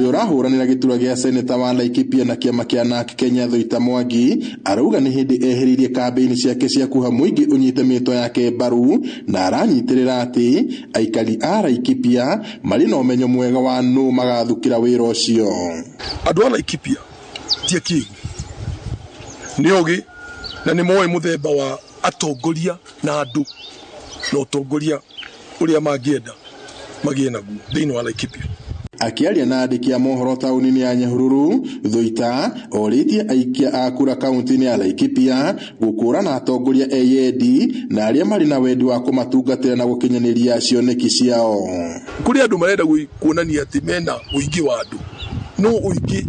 Ũrĩa ũrahũranĩra gĩturwa gĩa seneta wa Laikipia na kĩama kĩa NARC Kenya Thuita Mwangi arauga nĩ hĩndĩ ehereirie kambĩini ciake cia kuha mũingĩ ũnyite mĩto yake mbaru na aranyitĩrĩra atĩ aikari a Laikipia marĩ na ũmenyo mwega wa nũ magathukĩra wĩra ũcio. Andũ a Laikipia ti akĩgu, nĩ ogĩ na nĩ moĩ mũthemba wa atongoria na andũ na ũtongoria ũrĩa mangĩenda magĩe naguo thĩinĩ wa Laikipia. Akĩaria na andĩki a mohoro taũni-inĩ ya Nyahururu, Thuita orĩtie aikia a kura kaunti-inĩ ya Laikipia gũkũrana atongoria eyendi na arĩa marĩ na wendi wa kũmatungatĩra na gũkinyanĩria cioneki ciao. Kũrĩ andũ marenda kuonania atĩ mena ũingĩ wa andũ, no ũingĩ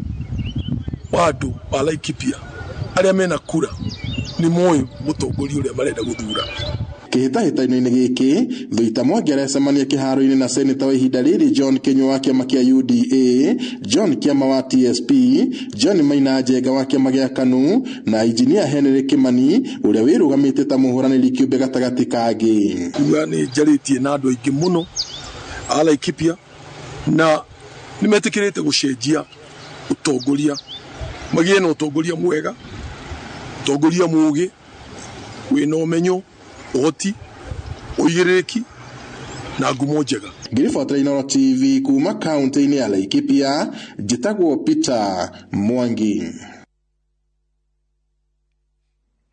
wa andũ a Laikipia arĩa mena kura nĩ moĩ mũtongoria ũrĩa marenda gũthura. Kĩhĩtahĩtano-inĩ gĩkĩ Thuita Mwangi arecemania kĩharo-inĩ na seneta wa ihinda rĩrĩ John Kinyua wa kĩama kĩa UDA, John Kĩama wa TSP, John Maina Njenga wa kĩama gĩa KANU na Injinia Henry Kimani ũrĩa wĩrũgamĩte ta mũhũranĩri kĩũmbe gatagatĩ kangĩ. Kuga nĩ njarĩtie na andũ aingĩ mũno a Laikipia na nĩ metĩkĩrĩte gũcenjia ũtongoria, magĩe na ũtongoria mwega, ũtongoria mũũgĩ wĩna ũmenyo, ũhoti, ũigĩrĩrĩki na ngumo njega. Ngĩribotera Inooro TV kuma kaunti-inĩ ya Laikipia, njĩtagwo Peter Mwangi.